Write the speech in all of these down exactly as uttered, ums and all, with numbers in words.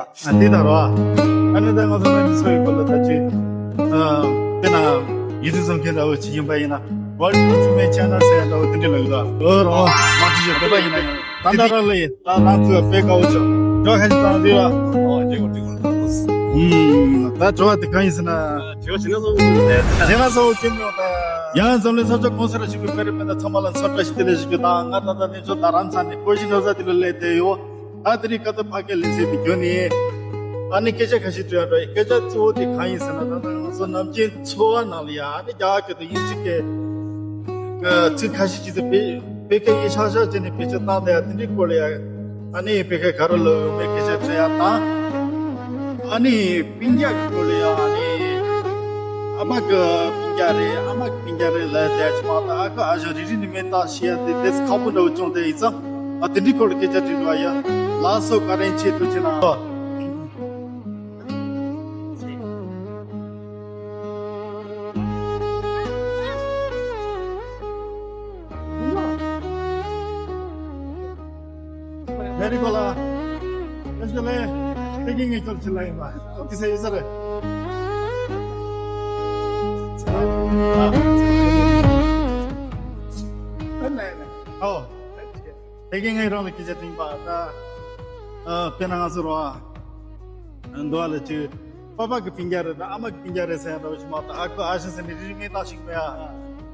ཨ་འདི་ད་རོ། ཨ་ནི་ད་ང་ཚོ་ནང་གི་སོ་ཡི་སྐོར་ལ་ད་ཅི། ཨ་དཔེར་ན་ཡུ་ཊུབ་བཟོ་མཁན་འདྲ་བོ་ཅིག་ཡིན་པ་ཡིན་ན། Welcome to my channel ཟེར་ཡ་འདྲ་བོ་དེ་འདྲ་ལབ་ཡོད་ད། ཨོ་རོ། མ་ཅི་ཞིག་བོད་པ་ཡིན་ན་ཡང་། ད་ད་ར་ལེ་ད་རང་ཚོ་དཔེ་དགའ་བོ་ཆོག་འགྲོ་ཁ་ཅིག་བཏང་དུས་ལ། ཨོ་འགྲིག་གོ་འགྲིག་གོ། ཨུམ། ད་དྲི་བ་དེ་གང་ཡིན་ཟེར་ན། དྲི་བ་ཞིག་ན་སོང་ཞེ་ན་སོ་ཁྱོད་མྱོང་ད། ཡང་འཛམ་གླིང་ས་ཕྱོགས་གང་ས་ར་ཞིག་གི་བོད་རིགས་སྤུན་ཟླ་ཚང་མ་ལ་འཚམས་བཀྲ་ཤིས་བདེ་ལེགས་ཞུ་རྒྱུ་དང་། ང་ད་ལྟ་གནས་མཆོག་རྡ་རམ་ས་ནས་ཀོ་ཤི་ན་ས་དེ་ལ་སླེབས་བསྡད་ཡོད། ད་དེ་རིང་ཁ་ཐུག་ཕ་སྐད་ལེན་ཚད་དེ་བརྒྱུད་ནས། ཨ་ནི་སྐད་ཆ་ཁ་ཤས་དྲི་ཡ་འགྲོ་ཡི། སྐད་ཆ་གཙོ་བོ་དེ་གང་ཡིན་ཟེར་ན། ད་ལྟ་ང་ཚོ་ནམ་རྒྱུན་འཚོ་བ་ནང་ལ་ཡ་ཨ་ནི་རྒྱ་གར་སྐད་དང་དབྱིན་ཇི་སྐད་ཚིག་ཁ་ཤས་ཅིག་དེ་བོད་བོད་སྐད་ཡིག་ཤག་ཤག་བྱས་ནས་བེད་སྤྱོད་བཏང་བསྡད་ཡ་དེ་འདྲའི་སྐོར་ལ་ཡ། ཨ་ནི་བོད་སྐད་ག་རེ་ལབ་ཡོད་མེད་སྐད་ཆ་དྲི་ཡ་དང་། ཨ་ནི་སྤུན་ཀྱག་གི་སྐོར་ལ་ཡ་ཨ་ནི་ཨ་མ་གི་སྤུན་ཀྱག་རེད། ཨ་མ་གི་སྤུན་ཀྱག་རེད་ལབ་བསྡད་ཡ་ཅིག་མ་གཏོགས། ཨ་ཁུ་ཨ་ཞང་རེ་རེ་ནས་མིང་བཏགས་ཤེས་ཡ་དེ་དེ་ཁག་པོ་འདྲ་བོ་བྱུང་བསྡད་ཡིན་ཙང་། ཨ་དེ་འདྲའི་སྐོར་ལ་སྐད་ཆ་དྲི་འགྲོ་ཡ། ལགས་སོ། བཀའ་དྲིན་ཆེ། ཐུགས་རྗེ་གནང་། མེ་རི་ཀོ་ལ། ཨེ་ཤ་ལེ། ཕ་གི་ངའི་ཁྱོད་ཅི་ལ་ཡིན་པ། ཨོ་ཏི་སེ་ཡོད་ས་རེད། ཨོ། ཕ་གི་ངའི་རང་ལ་སྐད་ཆ་དྲིས་པ་ད། ཨ་དཔེར་ན་ང་ཚོ་རོ། ཨ་འདུག་ཨ་ལ་ཅི། པ་ཕ་གི་སྤུན་ཀྱག་རེད་དང་ཨ་མ་གི་སྤུན་ཀྱག་རེད་ཟེར་ཡ་འདྲ་བོ་ཞིག་མ་གཏོགས། ཨ་ཁུ་ཨ་ཞང་ཟེར་ནས་རེ་རེ་མིང་བཏགས་ཤིག་མེད་ཨ།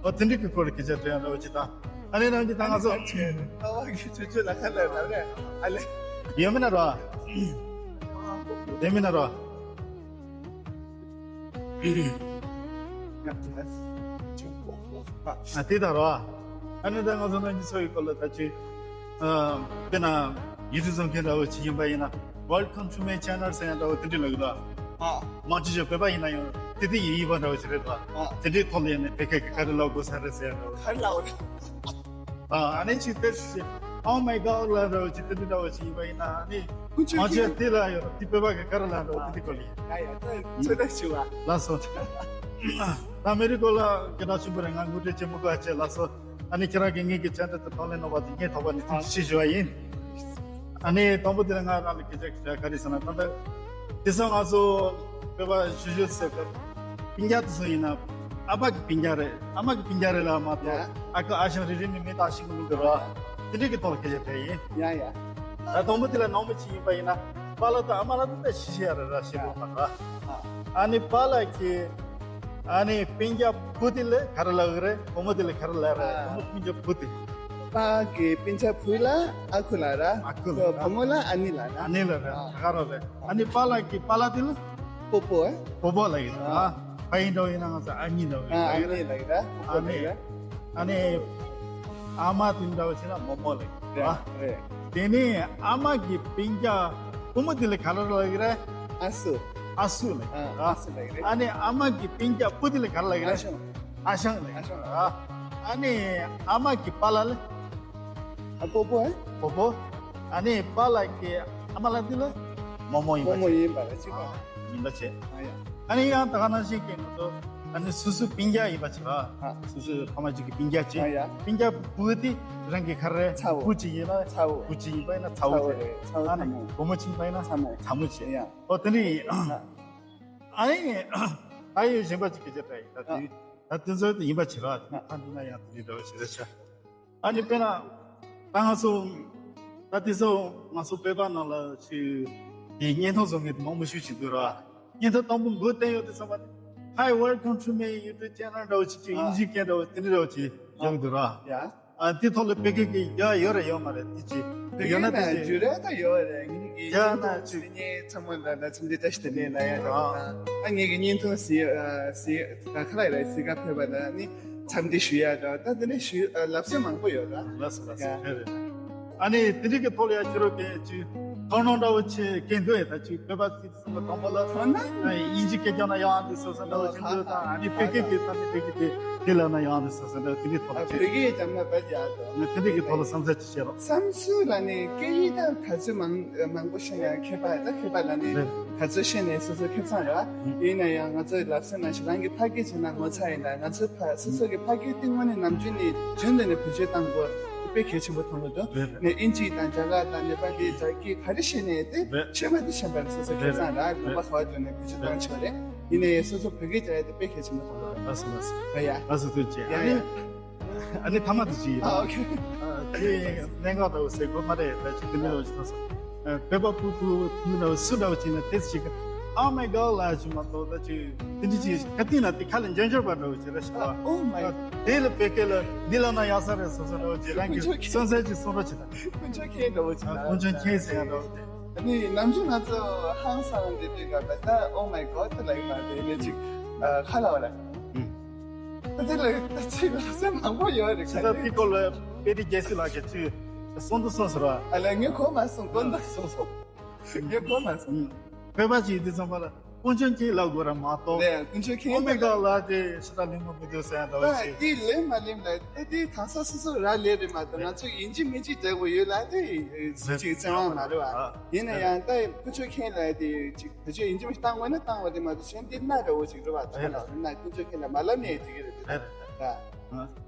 ཨོ་དེ་འདྲ་གི་སྐོར་ལ་སྐད་ཆ་དྲི་ཡ་འདྲ་བོ་ཅིག་དང་། ཨ་ནི་རང་གི་ད་ང་ཚོ་ཨ་བ་གི་ཆུ་ཆུ་ལ་ཁ་ལ་ར་རེ་ཨ་ལེ། ཡོད་མིན་ན་རོ། ཡོད་མིན་ན་རོ། ཨ་དེ་ད་རོ། ཨ་ནི་ད་ང་ཚོ་ནང་གི་འཚོ་བའི་སྐོར་ལ་ད་ཅི། ཨ་དཔེར་ན་ཡུ་ཊུབ་བཟོ་མཁན་འདྲ་བོ་ཅིག་ཡིན་པ་ཡིན་ན། Welcome to my channel ཟེར་ཡ་འདྲ་བོ་དེ་འདྲ་ལབ་གི་འདུག་ཨ། མང་ཆེ་ཤོས་བོད་པ་ཡིན་ན་ཡང་དེ་དེ་ཡིན་ཡིན་པ་འདྲ་བོ་ཞིག་རེད་འདུག་ཨ། དེ་འདྲའི་ཐོག་ལ་ཡིན་ནས་བོད་སྐད་ཀྱི་ག་རེ་ལབ་དགོས་ས་རེད་ཟེར་ཡ་འདྲ་བོ། ག་རེ་ལབ་དགོས་རེད། ཨ་ཨ་ནི་ཅིག་དེ་ཅིག Oh my God ལབ་འདྲ་བོ་ཅིག་དེ་འདྲ་འདྲ་བོ་ཅིག་ཡིན་པ་ཡིན་ན། ཨ་ནི་ཁུ་ཆོས་མང་ཆེ་ཤོས་དེ་ལ་ཡོད་རེད། དེ་བོད་པ་གི་ག་རེ་ལབ་འདྲ་བོ་དེ་འདྲ་སྐོར་ལ་ཡིན། ཡ་ཡ་ད་ཚོད་ལྟ་ཞུ་བ། ལགས་སོ། ད་མེ་རི་ཀོ་ལ་སྐད་གྲགས་ཆེན་པོ་རེད། ང་ངོ་སྤྲོད་བྱེད་མི་དགོས་པ་བྱས། ལགས་སོ། ཨ་ནི་ཁྱེད་རང་གིས་ངེད་ཀྱི་ཆེ་མཐོང་དེ་གདོང་ལེན་གནང་བ་དེ་སྙིང་ཐག་པ་ནས་ཐུགས་རྗེ་ཆེ་ཞུ་བ་ཡིན། ཨ་ནི་དང་པོ་དེ་ལ་ང་རང་ལ་སྐད་ཆ་ག་རེ་ཟེར་ན། ད་ལྟ་དེང་སང་ང་ཚོ་བོད་པ་ཞུ་ཞུ་ཟེར་སྐབས་སྤུན་ཀྱག་དེ་ཚོ་ཡིན་ན་ཨ་ཕ་གི་སྤུན་ཀྱག་རེད། ཨ་མ་གི་སྤུན་ཀྱག་རེད་ལབ་མ་གཏོགས། ཡ། ཨ་ཁུ་ཨ་ཞང་རེ་རེ་ནས་མིང་བཏགས་ཤེས་ཀྱི་མི་འདུག་ར། དེ་འདྲའི་གི་ཐོག་ལ་སྐད་ཆ་དྲིས་ཡིན། ཡ་ཡ། ད་དང་པོ་དེ་ལ་ནང་མི་ཅིག་ཡིན་པ་ཡིན་ན། པཱ་ལགས་དང་ཨ་མ་ལགས་དེ་ད་ཤེས་ཤེས་ཡ་རེད་ར། ཤེས་དགོས་མ་རེད་ར། ཨ་ནི་པཱ་ལགས་ཀྱི་ཨ་ནི་སྤུན་ཀྱག་བུ་དེ་ལ་ག་རེ་ལབ་ཀྱི་རེད། བུ་མོ་དེ་ལ་ག་རེ་ལབ་རེད། ཨ། བུ་མོ་སྤུན་ཀྱག་བུ་དེ། པཱ་གི་སྤུན་ཀྱག་བུ་ལ་ཨ་ཁུ་ལབ་ར། ཨ་ཁུ་ལབ་ར། བུ་མོ་ལ་ཨ་ནེ་ལབ་ར། ཨ་ནེ་ལབ་ར། ཨ། ད་ག་རང་རེད། ཨ་ནི་པཱ་ལགས་ཀྱི་པཱ་ལགས་དེ་ལ་པོ་པོ། ཨེ། པོ་པོ་ལབ་ཡིན་ཨ། ཨ། ཕ་ཡུལ་འདྲ་བོ་ཡིན་ན་ང་ཚོ་ཨ་ནེ་ལབ་ཡིན། ཨ། ཨ་ནེ་ལབ་ཡིན་ར། པོ་པོ་ལབ་ཡིན་ར། ཨ་ནི། ཨ་མ་དེ་འདྲ་བོ་བྱས་ན་རྨོ་མོ་ལབ་ཡིན་ར། རེད་རེད། དེ་ནས་ཨ་མ་གི་སྤུན་ཀྱག་བུ་མོ་དེ་ལ་ག་རེ་ལབ་ཀྱི་རེད། ཨ་སུ། ཨ་སུ་ལབ་ཡིན་ཨ། ར། ཨ་སུ་ལབ་ཀྱི་རེད། ཨ་ནི་ཨ་མ་གི་སྤུན་ཀྱག་བུ་དེ་ལ་ག་རེ་ལབ་ཀྱི་རེད། ཨ་ཞང་། ཨ་ཞང་ལབ་ཡིན་ཨ་ཞང་། ར། ཨ་ནི་ཨ་མ་གི་པཱ་ལགས་ལ། ཨ། པོ་པོ་ཨེ། པོ་པོ། ཨ་ནི་པཱ་ལགས་ཀྱི་ཨ་མ་ལགས་འདི་ལ་རྨོ་མོ་ཡིན་པ། རྨོ་མོ་ཡིན་པ་རེད། གཅིག་པ། ཨ། ཡིན་པ་བྱས། ཨ་ཡ། ཨ་ནི་ཡང་ད་ག་ནང་བཞིན་གྱི་ང་ཚོ་ཨ་ནི་སོ་སོའི་སྤུན་ཀྱག་ཡིན་པ་བྱས་ར། ཨ། སོ་སོའི་ཕ་མ་གཅིག་གི་སྤུན་ཀྱག་ཅིག་ཨ་ཡ། སྤུན་ཀྱག་བུ་དེ་རང་གི་ག་རེ་རེད། ཚ་བོ། བུ་གཅིག་ཡིན་ན། ཚ་བོ། བུ་གཅིག་ཡིན་པ་ཡིན་ན་ཚ་བོ་ཚ་བོ་བྱས། རེད། ཚ་བོ། ཨ་ནི་ཚ་མོ། བུ་མོ་གཅིག་ཡིན་པ་ཡིན་ན་ཚ་མོ། ཚ་མོ་བྱས། ཡ། ཨོ་དེ་ནི། ཨ། ཨ་ནི་ད་ཡོད་གཞན་པ་ཅིག་སྐད་ཆ་དྲིས་ཡིན། ད་དེ་ད་དེ་ཚོ་དེ་ཡིན་པ་བྱས་ར། ཨ། ད་འདི་ན་ཡང་དེ་འདྲ་འདྲ་བོ་བྱས་ར་ཤག་ཨ་ནི་དཔེར་ན། ད་ང་ཚོ། ད་དེ་ཚོ་ང་ཚོ་བོད་པ་ནང་ལ་ཞིག་དེ་བརྙན་ཐུང་བཟོ་མཁན་དེ་མང་པོ་ཞིག་ཅིག་འདུག་ར། བརྙན་ཐུང་དང་པོ་འགོ་བསྟན་ཡོད་དུས་ཙམ་པ་དེ། Hi, welcome to my YouTube channel འདྲ་བོ་ཅིག་ཅིག་ཨ། དབྱིན་ཇིའི་སྐད་འདྲ་བོ་དེ་འདྲ་འདྲ་བོ་ཅིག་ཡོང་གི་འདུག་ར། ཡ། ཨ། དེ་ཐོག་ལ་བོད་སྐད་ཀྱི་རྒྱ་ཡོད་རེད་ཡོད་མ་རེད་དེ་ཅིག་བོད་ཡོད་ན་སྐད་དེ་ན་ཅིག་རྒྱུ་རེད་ད་ཡོད་རེད། ངེད་ཀྱི་རྒྱ་ན་ཅིག་སི་ཉེ་ཚང་མ་ལ་ལ་འཚམས་འདྲི་བཀྲ་ཤིས་བདེ་ལེགས་ལ་ཡ་ཨ། ད་ངེད་ཀྱི་བརྙན་ཐུང་གཟིགས་གཟིགས་ག་ཁ་ལ་ཡ་གཟིགས་ག་ཕེབས་པ་ལ་ནི། འཚམས་འདྲི་ཞུ་ཡ་འདྲ་ད་དེ་འདྲ་ཞུ་ལབ་སྲོལ་མང་པོ་ཡོད་ར། ལགས་སོ་ལགས་སོ། ཡ། ཧེ་རེད། ཨ་ནི་དེ་འདྲ་གི་ཐོག་ལ་ཡ་ཁྱེད་རང་གིས་ཅིག་ཐོག་སྣང་འདྲ་བོ་ཆེ་སྐྱེ་འདུག་ཨེ། ད་ཅིག་བོད་པ་ཚོ་དང་པོ་ལ་ཐོག་སྣང་། ཨ། དབྱིན་ཇི་སྐད་རྒྱབ་ན་ཡག་འདུག་བསམ་བསམ་འདྲ་བོ་ཞིག་འདུག་དང་། ཨ་ནི་བོད་སྐད་ཀྱི་ད་ནི་བོད་སྐད་དེ་དེ་ལབ་ན་ཡག་འདུག་བསམ་བསམ་འདྲ་བོ་དེ་འདྲའི་ཐོག་ལ་ཅིག་བོད་སྐད་རྒྱབ་ན་བོད་རྒྱག་འདུག་ང་དེ་འདྲ་གི་ཐོག་ལ་བསམ་ཚུལ་ཅིག་བཤད་རོགས། བསམ་ཚུལ་ལ་ནི་སྐད་ཡིག་ད་ག་ཚོད་མང་མང་པོ་ཤེས་ན་མཁས་པ་ད་མཁས་པ་ལ་ནི་རེད། ག་ཚོད་ཤེས་ནས་སོ་སོ་ཁེ་བཟང་ར། ཡིན་ན་ཡང་ང་ཚོ་ལབ་ས་ན་ཞིག་རང་གི་ཕ་སྐད་བྱས་ན་ངོ་ཚ་ཡིན་ད། ང་ཚོའི་ཕ་སོ་སོ་གི་ཕ་སྐད་དེ་དངོས་གནས་ནམ་རྒྱུན་ནས་རྒྱུན་དུ་ནས་བེད་སྤྱོད་བཏང་དགོས། དཔེ་གལ་ཆེན་པོ་མཐོང་གི་འདུག་རེད་རེད། ནས་དབྱིན་ཇི་དང་རྒྱ་གར་དང་ནེ་པ་ལི་རྒྱ་སྐད་ག་རེ་ཤེས་ནའི་དེ་རེད། ཤེས་པ་དེ་ཤེས་པ་རེད། སོ་སོ་རེད་སྐལ་བཟང་རེད། རེད་ལུང་པ་ག་བ་འགྲོ་ནས་བེད་སྤྱོད་བཏང་ཆོག་རེད། ཡིན་ནའི་སོ་སོ་བོད་སྐད་རྒྱག་ཡ་དེ་དཔེ་གལ་ཆེན་པོ་མཐོང་གི་འདུག་ལགས་སོ་ལགས་སོ། རེད་ཡ། ལགས་སོ་ཐུགས་རྗེ་ཆེ། ཡ་ཨ་ནི་ཡ། ཨ་ནི་ཐ་མ་དེ་ཅིག་ཡིན་ཨ་ཨོ་ཁེ། དེ་གནད་འགག་ལྟ་བུ་ཟེར་དགོས་མ་རེད། ད་ཅིག་དེ་འདྲ་ལོ་ཅིག་ཐོག་སོང་། བོད་པ་ཕྲུ་གུ་ཕྲུ་གུ་ན་སུ་འདྲ་བོ་ཅིག་ན་དེ་ཅིག Oh my God ལ་ཅིག་མ་གཏོགས་ད་ཅིག་དེ་འདྲ་ཅིག་ག་དུས་ན་དེ་ཁ་ལ་འཇོན་འཇོན་པ་འདྲ་བོ་ཅིག་རེད་ཤག Oh my God དེ་ལ་བོད་སྐད་ལ་འདི་ལ་ན་ཡག་ས་རེད་བཟོ་བཟོ་འདྲ་བོ་ཅིག་རང་གི་སོ་སོ་ཅིག་གསོན་ཟས་ཅིག་གསུང་རོགས་བྱེད་དང་། དཀོན་མཆོག་མཁྱེན་འདྲ་བོ་ཅིག་ལ་དཀོན་མཆོག་མཁྱེན་ཟེར་ཡ་འདྲ་བོ་དེ། ཨ་ནི་ནམ་རྒྱུན་ང་ཚོ་ཧང་སང་འདི་འདྲའི་སྐབས་ལ་ད་Oh my God དེ་ལ་ཡིན་པ་དེ་ནས་ཅིག་ཁ་ལ་བ་ལ། ད་དེ་ལ་ད་ཚིག་ལ་སེམས་མང་པོ་ཡོད་རེད་ཁ་ཅིག་ད་དེ་སྐོར་ལ་དཔེ་རིག་རྒྱལ་སྲས་ལགས་ཀྱིས་ཚུལ་གསུང་དུ་གསུངས་ཟེར་བ། ཨ་ལ་ངས་གོ་མ་སོང་དཀོན་མཆོག་གསུངས་སོང་། ངས་གོ་མ་སོང་། བོད་པ་ཅིག་ཡིན་དུས་ཙམ་པ་ལ་དཀོན་མཆོག་མཁྱེན་ལབ་དགོས་ར་མ་གཏོགས། ལས་དཀོན་མཆོག་མཁྱེན་Oh my God ལབ་དེ་ཤི་ད་ལུས་མ་བུ་དུ་ཟེར་ཡ་འདྲ་བོ་ད་ཅིག་དེ་ལས་མ་ལེན་ལ་ད་དེ་གང་ས་སོ་སོ་ར་ལས་རེད་མ་གཏོགས་ང་ཚོ་ཡིན་གཅིག་མིན་གཅིག་བསྡད་དགོས་ཡོད་ལ་དེ་ཅིག་བཙན་དབང་མ་རེད་བ། ཡིན་ན་ཡང་ད་དཀོན་མཆོག་མཁྱེན་ལབ་དེ་ཅིག་བེད་སྤྱོད་ཡིན་གཅིག་མིན་གཅིག་བཏང་དགོས་ན་བཏང་དགོས་དེ་མ་གཏོགས་གཞན་དེ་སྣ་འདྲ་བོ་ཅིག་རེད་བ། ད་རེད་ལ་ལ་སྣ་དཀོན་མཆོག་མཁྱེན་ལ་མ་ལབ་ནས་དེ་གི་རེད་དེ་རེད་རེད།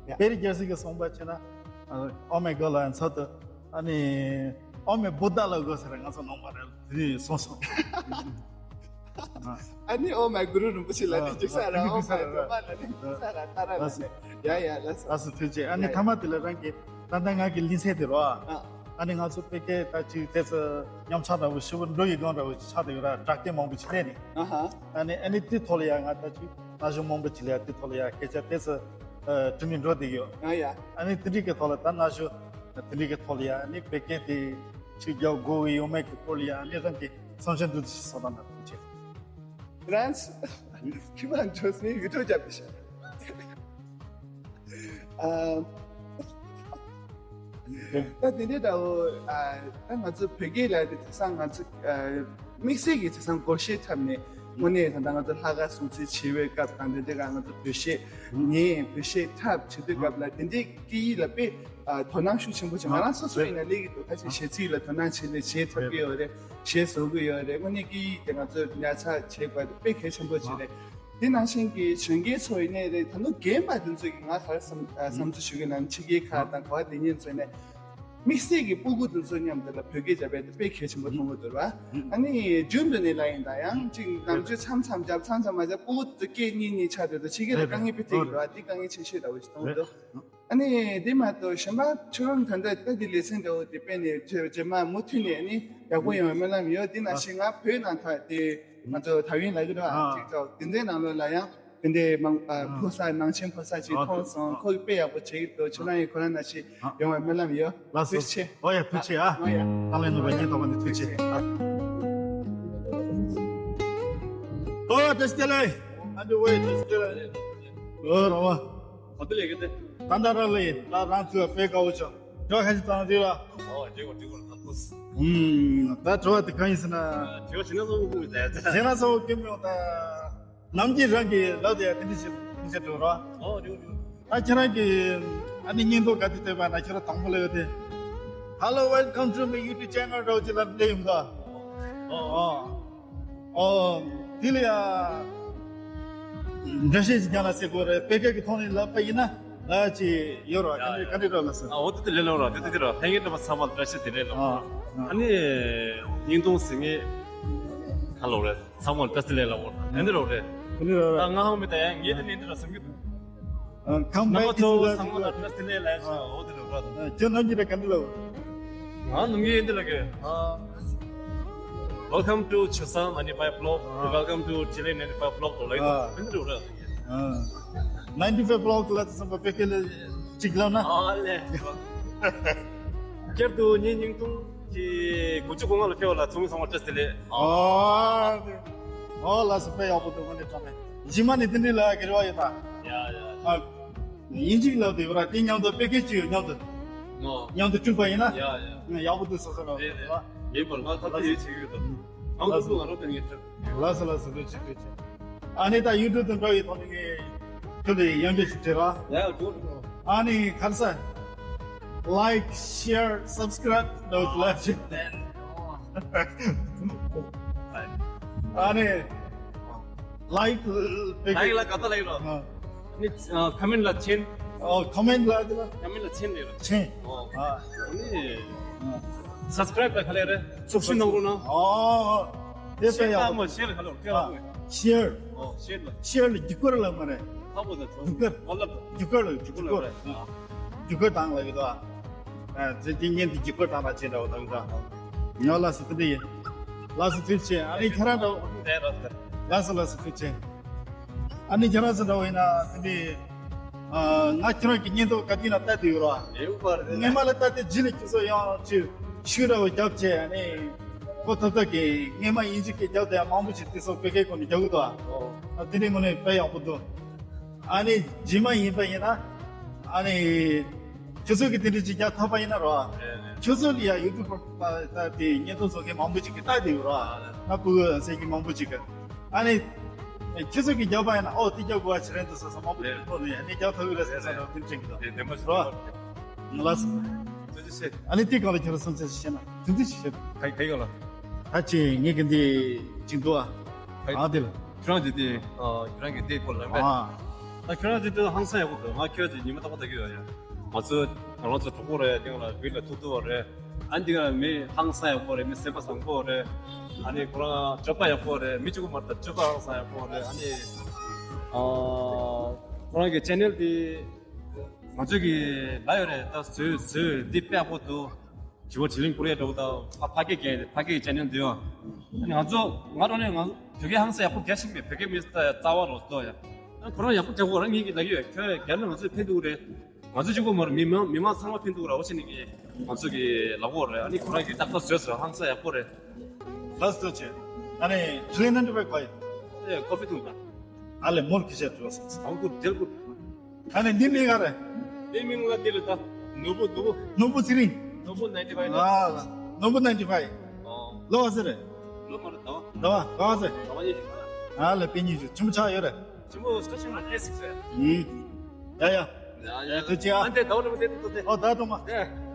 ད་དཔེ་རིག་རྒྱལ་སྲས་ཀྱིས་གསུངས་པ་བྱས་ན། Oh my God ལ་ཚོད་དུ། ཨ་ནི། Oh my Buddha ལ་དགོས་ཟེར་ང་ཚོ་ནང་པ་རེད་དེ་ནས་སོང་སོང་། ཨ་ནི་Oh my Guru Rinpoche ལ་ནི་འཇིགས་ས་ར། Oh my Brahma ལ་ནི་འཇིགས་ས་ར། ཏཱ་ར་ལ་ནི་ཡ་ཡ་ལ་སོ། ལགས་སོ་ཐུགས་རྗེ་ཆེ། ཨ་ནི་ཡ་ཐ་ཡ། མ་དེ་ལ་རང་གི་ད་ལྟ་ང་གི་ལི་ཚན་དེ་རོ། ཨ་ནི་ང་ཚོ་དཔེ་སྐད་ད་ཅིག་དེ་ཚོ་མཉམ་ཆགས་འདྲ་བོ་ཞུ་བ་འགྲོ་ཡི་སྒང་འདྲ་བོ་ཆགས་དེ་ཡོད་ར། དྲག་སྐད་མང་པོ་ཅིག་ལས་ནི། ཨ་ནི་ཨ་ནི་དེ་ཐོག་ལ་ཡ་ང་ད་ཅིག་ན་གཞོན་མང་པོ་ཅིག་ལ་ཡ་དེ་ཐོག་ལ་ཡ་སྐད་ཆ་དེ་ཚོ་དྲི་མི་འགྲོ་དེ་ཡོད། ཨ་ཡ། ཨ་ནི་དེ་འདྲའི་གི་ཐོག་ལ་ད་ན་གཞོན་དེ་འདྲའི་གི་ཐོག་ལ་ཡ་ཨ་ནི་བོད་སྐད་དེ་ཆོས་རྒྱག་དགོས་ཀྱི་ཡོད་མེད་ཀྱི་སྐོར་ལ་ཡ་ཨ་ནི་རང་གི་བསམ་འཆར་འདུག་ཞིག་གསོལ་ད་ན་ཐུགས་རྗེ་ཆེ། France ཁྱི་མ་འགྲོ་སའི་ཡུལ་གྲུ་རྒྱབ་པའི་ཤ། ཨ། ད་དེ་འདྲའི་འདྲ་བོ་ཨ། ད་ང་ཚོ་བོད་སྐད་ལ་དེ་དེང་སང་ང་ཚོ་ཨ། དམིགས་བསལ་གྱི་དེང་སང་སྒོར་གཞས་འཁྲབ་ནས་དངོས་གནས་ད་ལྟ་ང་ཚོ་ལྷག་དཀར་སྲུང་བརྩི་བྱེད་པའི་སྐབས་དང་དེ་འདྲའི་སྐབས་ང་ཚོ་བོད་གཞས་ཉན་བོད་གཞས་འཁྲབ་བྱེད་དུས་སྐབས་ལ་དེ་འདྲའི་སྐད་ཡིག་ལ་དཔེ་ཨ། དོ་སྣང་ཤུགས་ཆེན་པོ་བྱེད། ང་རང་སོ་སོ་ཡིན་ན་སླེབས་ཀྱི་འདུག་ཁ་ཅིག་གཞས་ཚིག་ལ་དོ་སྣང་བྱེད་ནས་གཞས་འཁྲབ་ཀྱི་ཡོད་རེད། གཞས་བཟོ་གི་ཡོད་རེད། དངོས་གནས་སྐད་ཡིག་དེ་ང་ཚོ་ཉར་ཚགས་བྱེད་དགོས་དེ་དཔེ་གལ་ཆེན་པོ་ཅིག་རེད། དེ་ནང་བཞིན་གྱི་གཞོན་སྐྱེས་ཚོ་ཡིན་ནའི་རེད། ད་དུང་རྒན་པ་དེ་ཚོ་གི་ང་ག་རེ་བསམ་ཨ། བསམ་ཚུལ་ཞུ་གི་ན་ཕྱི་རྒྱལ་ཁག་དང་ག་བ་དེ་གཉིས་ཚོ་ཡིན་ནའི་དམིགས་བསལ་གྱི་སྤུ་གུ་དེ་ཚོ་མཉམ་དུ་ལ་བོད་སྐད་རྒྱབ་པའི་དེ་དཔེ་གལ་ཆེན་པོ་མཐོང་གི་འདུག་བ། ཨ་ནི་རྒྱུན་དུ་ནས་ལ་ཡིན་ད་ཡང་ཅིག་ནམ་རྒྱུན་མཚམས་མཚམས་རྒྱབ་མཚམས་མཚམས་མ་རྒྱབ་སྤུ་གུ་དེ་ཚོ་སྐད་གཉིས་གཉིས་ཆགས་དེ་ཚོ་ཕྱི་རྒྱལ་ལ་དཀའ་ངལ་དཔེ་འཕྲད་ཀྱི་འདུག་བ། དེ་དཀའ་ངལ་ཆེ་ཤོས་འདྲ་བོ་ཞིག་མཐོང་གི་འདུག་ཨ་ནི་དེ་མ་གཏོགས་གཞན་པ་ཁྱོད་རང་ད་ལྟ་ད་འདི་ལེ་ཚན་འདྲ་བོ་དེ་སྤེལ་ནས་རྗེས་རྗེས་མ་མུ་མཐུད་ནས་ཨ་ནི་ཡག་པོ་ཡོང་བའི་སྨོན་ལམ་ཡོད། དེ་ནང་བཞིན་ང་བོད་ནང་ད་དེ་ང་ཚོ་ད་ཡིན་ལ་གི་ར་ཨ་ཅིག་ཐོག་དེ་འདྲའི་ནང་ལོགས་ལ་ཡང་དེ་འདྲའི་མང་ཨ་ཕོ་གསར་ནང་ཆེན་ཕོ་གསར་ཅིག་མཐོང་སོང་། ཁོ་གི་དཔེ་ཡག་པོ་བྱེད་ཀྱི་འདུག་ཁྱོད་རང་ཡིན་ཁོ་རང་ནང་བཞིན་ཡོང་བའི་སྨོན་ལམ་ཡོད། ལགས་སོ། ཐུགས་རྗེ་ཆེ། ཨོ་ཡ་ཐུགས་རྗེ་ཆེ་ཨ། ཨོ་ཡ། ཏཱ་ལའི་ནོར་བུ་བརྙན་ཐོགས་པ་ནས་ཐུགས་རྗེ་ཆེ་ཨ། ཨོ་བཀྲ་ཤིས་བདེ་ལེགས། ཨ་འདི་ཝེ་བཀྲ་ཤིས་བདེ་ལེགས། ཨོ་རོ་བ། ག་དུས་ལས་ཀྱི་དེ། ད་ད་ར་ལས་ད་རང་ཚོའི་དཔེ་དགའ་བོ་བྱུང་། འགྲོ་ཁ་ཅིག་བཏང་རེད་བ། ཨོ་འགྲིག་གོ་འགྲིག་གོ་ད་ཐུགས། ཨུམ་ད་དྲི་བ་དེ་གང་ཡིན་ཟེར་ན། དྲི་བ་ཞེ་ན་སོང་གི་དེ། ཞེ་ན་སོང་གི་མི་ཡོང་ད། ནམ་རྒྱུན་རང་གི་ལབ་དེ་དེ་འདྲ་ཞིག་ཐུགས་རྗེ་ཆེ་འགྲོ་ར། ཨོ་འགྲིག་གོ་འགྲིག་གོ། ད་ཁྱེད་རང་གི་ཨ་ནི་བརྙན་ཐུང་ག་དུས་བལྟས་པ་ན་ཁྱེད་རང་དང་པོ་ལབ་ཡོད་དེ། Hello, welcome to my YouTube channel འདྲ་བོ་ཅིག་ལབ་སླེབས་ཡོང་ག་ཨོ། ཨོ། དེ་ལ་ཡ། འགྲེལ་བཤད་ཅིག་རྒྱག་ན་ཟེར་དགོས་རེད། བོད་སྐད་ཀྱི་ཐོག་ནས་ལབ་པ་ཡིན་ན་ལབ་ཅིག་ཡོད་རེད་བ། ག་འདྲ་ག་འདྲ་རེད་ལབ་ཟེར། ཨ་འོ་དེ་དེ་ལས་ལབ་ར། དེ་དེ་དེ་ར་ལྷན་རྒྱས་འདྲ་པ་ཚང་མ་ལ་བཀྲ་ཤིས་བདེ་ལེགས་ལབ། ཨ་ཨ་ནི་བརྙན་ཐུང་ཟེར་མཁན་ག་ལབ་རེད། ཚང་མ་ལ་བཀྲ་ཤིས་བདེ་ལེགས་ལབ་འོ་ཨ་འདི་རེད་རེད། ག་འདྲ་རེད་ད་རེད། ང་ཧང་མི་ད་ཡང་ངས་དེ་ནས་འདི་ར་བསམ་གྱི་འདུག་ཨ་ཁམས་རྣམ་པ་ཚོ་ཚང་མ་ལ་བཀྲ་ཤིས་བདེ་ལེགས་ལབ་ཡ་ཞིག་འོ་དེ་རེད་རེད། ཁྱོད་ནམ་རྒྱུན་ར་ག་འདྲ་ལབ། ང་ནམ་རྒྱུན་འདི་ལ་གི། Welcome to Chosam ninety-five vlog. Welcome to Chile ninety-five vlog. ལོ་ལེ་ཨ། འདི་འདྲ་རེད། ཨ། ninety-five vlog ལ་ཚང་མ་བོད་སྐད་ལ་གཅིག་ལབ་ན། ཨ་ལེ། བསྐྱར་དུ་ངའི་བརྙན་ཐུང་གི་དགུ་བཅུ་གོ་ལྔ་ལ་ཕེབས་པ་ལ་ཚང་མ་ཚང་མ་བཀྲ་ཤིས་བདེ་ལེགས། ཨ། ཨོ་ལགས་སོ། དཔེ་ཡག་པོ་འདུག་དངོས་གནས་དྲང་གནས། རྗེས་མ་ནས་དེ་འདྲའི་ལ་གི་རེ་བ་ཡོད་ད། ཡ་ཡ། ཨ། དབྱིན་ཇི་ལབ་དེ་བར་དེ་མཉམ་དུ་བོད་སྐད་ཅིག་མཉམ་དུ། ཨོ། མཉམ་དུ་བཅུག་པ་ཡིན་ན། ཡ་ཡ། ཡག་པོ་འདུག་བསམ་སོང་ལ། རེད་རེད། ཡིན་པར་ང་ད་ལྟ་ཡིད་ཆེས་ཀྱི་ཡོད་དམ། ཨང་ལགས་སོ། ང་རོ་དེ་ངས་ཁྲིད། ལགས་སོ་ལགས་སོ། ཐུགས་རྗེ་ཆེ་ཐུགས་རྗེ་ཆེ། ཨ་ནི་ད་ཡུ་ཊུབ་དང་འདྲ་བའི་ཐོག་ནས་ངས་ཁྱོད་ལ་ཡང་བསྐྱར་ཞིག་བྲིས་ར། ཡ་ཡ་ཇོ། ཨ་ནི་ག་རེ་ཟེར། Like, share, subscribe ལོ་ལ་ཞིག་ཨ་ནི། Like ལ་ག་ད་like རོགས། ཨ་ནི་ཁ་མེན་ལ་ཆེན། ཨོ། ཁོ་མེན་ཊི་ལ་དེ་ལ། ཁོ་མེན་ཊི་ལ་མཆན་རེད་ར། མཆན། ཨོ། ཨ། ཨ་ནི། ཨ། སབ་སི་ཀ་རའིབ་ལ་ག་ལེ་རེད། ཚོགས་ཞུགས་གནང་རོགས་གནང་། ཨོ། དེ་ཤེར་ལྟ་མོ་ཤེར་ག་ལེ་རེད། ཨ། ཤེར། ཨོ། ཤེར་ལ། ཤེར་ལ་རྒྱུགས་སྐུར་ལ་མ་རེད། ཧ་གོ་ད་ཚོ། རྒྱུགས་སྐུར། ཨོ་ལབ་ད། རྒྱུགས་སྐུར་ལ་རྒྱུགས་སྐུར། རྒྱུགས་སྐུར་བཏང་ལ་ཡོད་དོ། ཨ། དེ་དེ་ངན་དེ་རྒྱུགས་སྐུར་བཏང་ལ་ཅི་འདྲ་བོ་དང་ད། ང་ལ་སི་ཏི་ཡིན། ལ་སི་ཐུགས་ཆེ། ཨ་ནི་ཁྱེད་རང་འདྲ་བོ། དེ་ར་ད། ལ་སི་ལ་སི་ཐུགས་ཆེ། ཨ་ནི་ཁྱེད་རང་ཚོ་འདྲ་བོ་ཡིན་ན་དེ་འདྲའི། ཨ། ང་ཁྱེད་རང་གི་བརྙན་ཐུང་ག་དུས་ན་ལྟ་དུས་ཡོད་ར། ཡོད་པ་རེད། སྔས་མ་ལ་ལྟ་དེ་རྗེས་ལ་ཁྱེད་ཚོ་ཡང་ཅིག་ཤུགས་འདྲ་བོ་རྒྱབ་བྱས། ཨ་ནི་གོ་ཐོབ་ཐབས་ཀྱི་སྔས་མ་ཡིན་གཅིག་གི་རྒྱབ་དེ་ཡང་མང་པོ་ཞིག་དེ་ཚོ་བོད་སྐད་སྐོར་ནས་རྒྱག་གི་འདུག་ཨ། ཨོ། ཨ། དེ་འདྲའི་ངོ་ནས་དཔེ་ཡག་པོ་འདུག་ཨ་ནི་རྗེས་མ་ཡིན་པ་ཡིན་ན། ཨ་ནི་ཁྱེད་ཚོ་གི་དེ་འདྲའི་ཅིག་རྒྱག་ཐུབ་པ་ཡིན་ན་ར། རེད་རེད། ཁྱེད་ཚོ་ལ་ཡང་ཡུ་ཊུབ་པར་ལྟ་དེ་བརྙན་ཐུང་བཟོ་མཁན་མང་པོ་ཅིག་གིས་ལྟ་དེ་ཡོད་ར། ང་ཕྲུ་གུ་ཟེར་གྱི་མང་པོ་ཅིག་གིས། ཨ་ནི་ཁྱེད་ཚོ་གིས་རྒྱག་པ་ཡིན་ན། ཨོ། དེ་རྒྱག་དགོས་པ་ཞིག་རེད་འདུག་བསམ་བསམ་མང་པོ་ཅིག་ཐོག་ནས། ཨ་ནི་རྒྱག་ཐུབ་ཀྱི་རེད་ཟེར་བསམ་ར། དེ་འདྲ་ཅིག་གི་དང་། དེ་བདེན་པ་ཞིག་ར། ང་ལ་སོང་། ཐུགས་རྗེ་ཆེ། ཨ་ནི་དེ་གང་ལ་ཁྱེད་རང་བསམ་ཚུལ་ཞིག་བཤད་ན། ཐུགས་རྗེ་ཆེ། ག་ག་ཡོད་ལ། ད་ཅི་ངས་གི་འདི་ཅིག་འདུག་ཨ། ག་ཨ་དེ་ལ། ཁྱོད་རང་འདི་དེ། ཨ། ཁྱོད་རང་གི་དེ་སྐོར་ལ་མེད། ཨ། ད་ཁྱོད་རང་འདི་དེ་ཧང་སང་ཡག་པོ་འདུག་ང་ཁྱོད་ཀྱི་ཉི་མ་རྟག་པར་ལྟ་གི་ཡོད་ཡ། ང་ཚོ་ང་རང་ཚོ་གྲོགས་པོ་རེད། དེ་ལ་བིར་ལ་ཐུག་ཐུག་བ་རེད། ཨ་ནི་དེ་ག་མི་ཧང་སང་ཡག་པོ་རེད། མི་སེམས་པ་བཟང་པོ་རེད། ཨ་ནི་ཁོ་རང་སྤྱོད་པ་ཡག་པོ་རེད། མི་གཅིག་པོ་མ་རེད། སྤྱོད་པ་ཧང་སང་ཡག་པོ་རེད། ཨ་ནི། ཨ། ཁོ་རང་གི་ཅེ་ནལ་དེ་ང་ཚོ་གི་ལབ་ཡོད་རེད། ད་བཟོས་བཟོས་འདི་དཔེ་ཡག་པོ་འདུག་བྱིས་པ་བྱི་གླིང་ཀོ་རི་ཡ་འདྲ་བོ་དང་ཕ་ཕ་སྐད་རྒྱག་ཡ་དེ། ཕ་སྐད་ཀྱི་ཅེ་ནལ་འདི་ཡོད། ཨ་ནི་ང་ཚོ་ང་རང་ནས་ང་བོད་སྐད་ཧང་སང་ཡག་པོ་རྒྱག་ཤེས་མེད། བོད་སྐད་མི་རྩ་རྩ་བ་རོ་སྟོ་ཡ། ཨ། ཁོ་རང་ཡག་པོ་རྒྱག་གོ་ར། ངས་ཀྱི་ལབ་ཡོད། ཁྱོད་རྒྱག་ན་ང་ཚོས་ཕན་ཐོགས་རེད། ང་ཚོ་གཅིག་པོ་མ་རེད། མི་མང་མི་མང་ཚང་མ་ཕན་ཐོགས་ར། འོ་ཅི་ནི་གི་ང་ཚོ་གི་ལབ་གོ་རེད། ཨ་ནི་ཁོ་རང་གི་ཏག་ཏག་བཟོས་སོང་། ཧང་སང་ཡག་པོ་རེད། ལགས་སོ་ཆེ། ཨ་ནི་དྲི་ལན་འདྲི་བའི་གོ་ཡི། ཨེ། ཀོ་ཕི་འཐུང་དང་། ཨ་ལེ་མོལ་གི་བཤད་འགྲོ་སོང་། ཨང་ཀུ་རྡེལ་ཀུ། ཨ་ནི་འདི་མིང་ག་རེ། འདི་མིང་ལ་འདི་རེད་ད། ནོར་བུ་ནོར་བུ། ནོར་བུ་ཚེ་རིང་། ནོར་བུ་ནའིན་ཊི་ཕའིབ་ལ། ཨ་ལ། ནོར་བུ་ནའིན་ཊི་ཕའིབ། ཨོ། ལོ་ག་ཚོད་རེད། ལོ་མ་རེད་ད། ཟླ་བ་ག་ཚོད། ཟླ་བ་གཉིས་ཀྱི་ཨ་ལེ་པེ་ཉི་ཞུ་ཆུ་མོ་ཆགས་ཡོད་རེད། ཆུ་མོ་སྐད་ཆུ་མ་སྐད་ཟིག་རེད། ཡིན། ཡ་ཡ། ཡ་ཡ། ཐུགས་རྗེ་ཆེ་ཨ། ཨ་འདི་ཟླ་བ་ནོར་བུ་འདི་འདི་འདི། ཨོ་ད་དུང་མ། ཨེ།